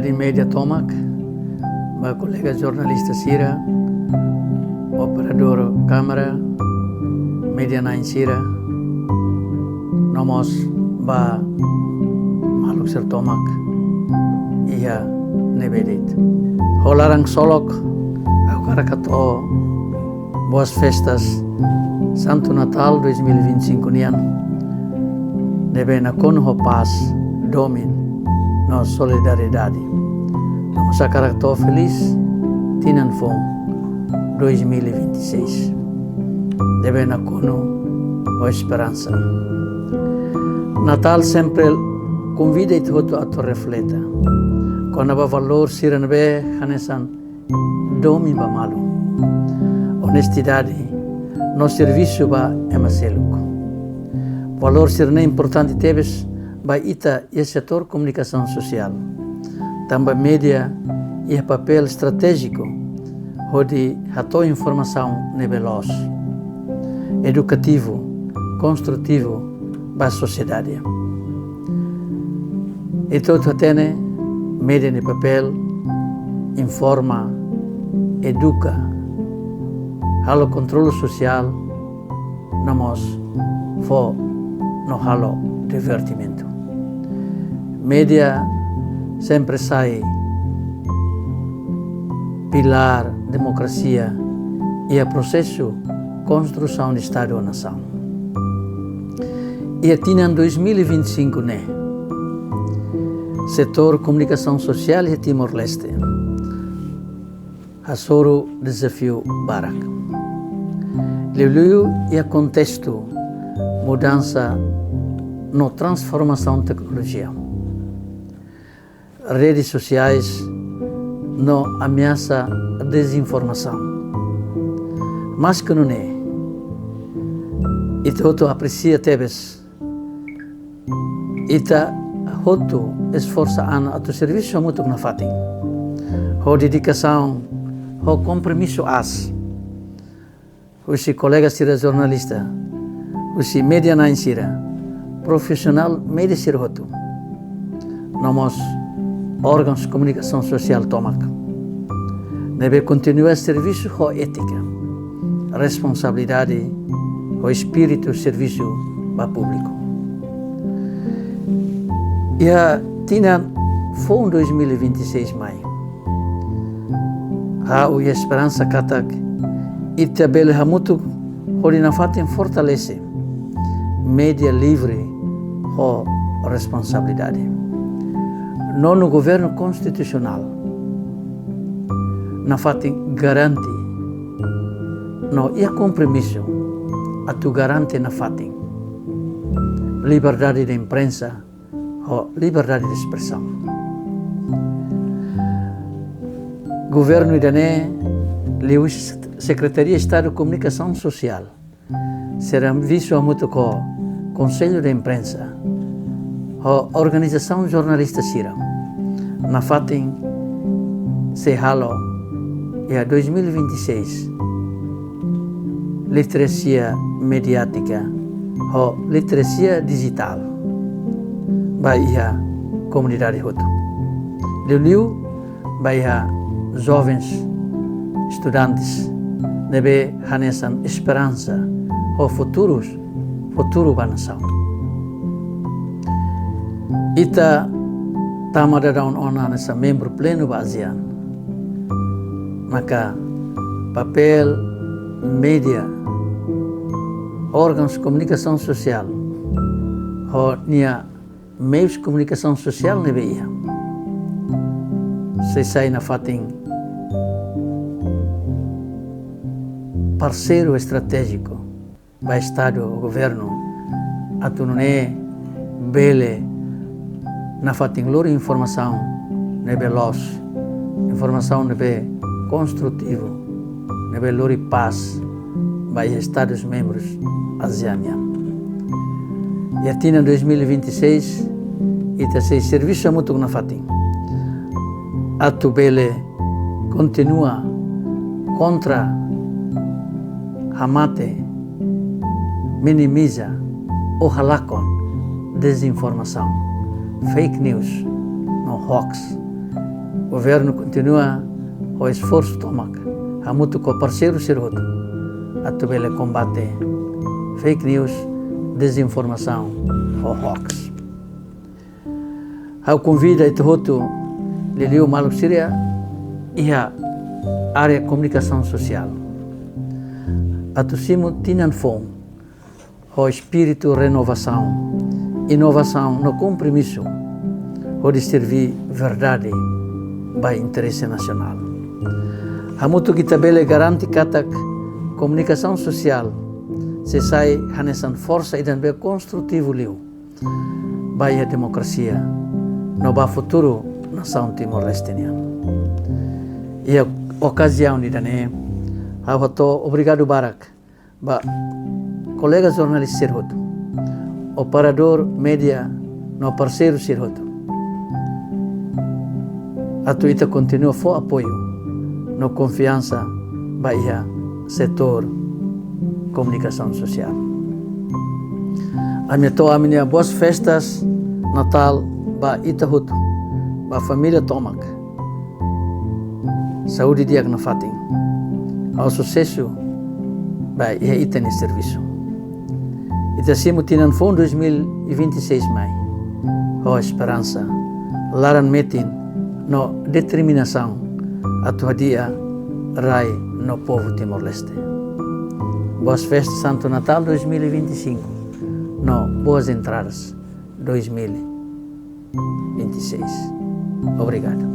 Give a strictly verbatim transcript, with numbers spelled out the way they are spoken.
Di media tomak, ba kolega jornalista sira, operadór kámara, media na'in sira, no mós ba maluk sira tomak iha ne'ebé de'it. Ho laran ksolok, ha'u hakarak hato'o boas festas Santu Natal dois mil e vinte e cinco nian, ne'ebé nakonu ho pás, domin no solidariedade. No mós hakarak hato'o felís tinan foun dois mil e vinte e seis, ne'ebé nakonu ho esperansa. Natal sempre konvida ita hotu atu reflete kona-ba valór sira ne'ebé hanesan domin ba malu, onestidade no servisu ba ema seluk. Valór sira-ne'e importante tebes ba ita iha setór komunikasaun sosiál, tanba media iha papél estratéjiku hodi hato'o informasaun ne'ebé loos, edukativu, konstrutivu ba sosiedade. Ita hotu hatene media nia papél: informa, eduka, halo kontrolu sosiál, no mós fó no halo divertimentu. Media sempre sai pilár demokrasia iha prosesu konstrusaun de Estadu ou nasaun. Iha tinan dois mil e vinte e cinco ne'e, setór komunikasaun sosiál iha Timor-Leste hasoru dezafiu barak, liuliu iha kontestu mudansa no transformasaun teknolojia, redes sosiais no ameasa dezinformasaun. Maske nune'e, ita hotu apresia tebes, ita hotu esforsa an atu servisu hamutuk nafatin, ho dedikasaun, ho kompromisu aas, husi kolega sira jornalista, husi media na'in sira, profisionál media sira hotu, no mós órgaun komunikasaun sosiál tomak, ne'ebé kontinua servisu ho étika, responsabilidade, ho espíritu servisu ba públiku. Iha tinan foun dois mil e vinte e seis mai, ha'u iha esperansa katak ita bele hamutuk hodi nafatin fortalese media livre ho responsabilidade. Nonu governu konstitusionál nafatin garante no iha kompromisu atu garante nafatin liberdade de imprensa ho liberdade de espresaun. Governu ida-ne'e, liuhusi Sekretaria Estadu Komunikasaun Sosiál, servisu hamutuk ho Konsellu de Imprensa ho organizasaun jornalista sira, nafatin sei halo iha dois mil e vinte e seis literasia mediátika ho literasia dijitál ba iha komunidade hotu, liuliu ba iha jovens, estudantes, ne'ebé hanesan esperansa ho futurus, futuru ba nasaun. Ita tama daudaun ona hanesan membru plenu ba ASEAN. Maka papél media, órgaun komunikasaun sosiál ho nia meius komunikasaun sosiál ne'ebé iha, sei sai nafatin parseiru estratéjiku ba Estadu ou governu, atu nune'e bele nafatin lori informasaun ne'ebé loos, informasaun ne'ebé konstrutivu, ne'ebé lori pás ba iha Estadus membrus ASEAN nian. Iha tinan dois mil e vinte e seis, ita sei servisu hamutuk nafatin atu bele kontinua kontra hamate, minimiza ou halakon dezinformasaun, fake news no hoax. Governu kontinua ho esforsu tomak, hamutuk ho parseiru sira hotu, atu bele kombate fake news, dezinformasaun ho hoax. Ha'u konvida ita hotu, liuliu maluk sira iha área komunikasaun sosiál, atu simu tinan foun ho espíritu renovasaun, inovasaun no kompromisu hodi serví verdade ba interese nasionál. Hamutuk ita bele garante katak komunikasaun sosiál sei sai hanesan forsa ida ne'ebé konstrutivu liu ba iha demokrasia no ba futuru nasaun Timor-Leste nian. Iha okaziaun ida-ne'e, ha'u hato'o obrigadu barak ba kolega jornalista sira hotu, operadór média no parseiru sira hotu, atu ita kontinua fó apoiu no konfiansa ba iha setór komunikasaun sosiál. Ami hato'o ami-nia boas festas Natál ba ita hotu, ba família tomak. Saúde di'ak nafatin. Ha'u susesu ba iha ita-nia servisu. Ita simu tinan foun dois mil e vinte e seis mai ho esperansa, laran-metin no determinasaun atu hadi'a rai no povu Timor-Leste. Boas festas Santo Natal dois mil e vinte e cinco no boas entradas dois mil e vinte e seis. Obrigadu.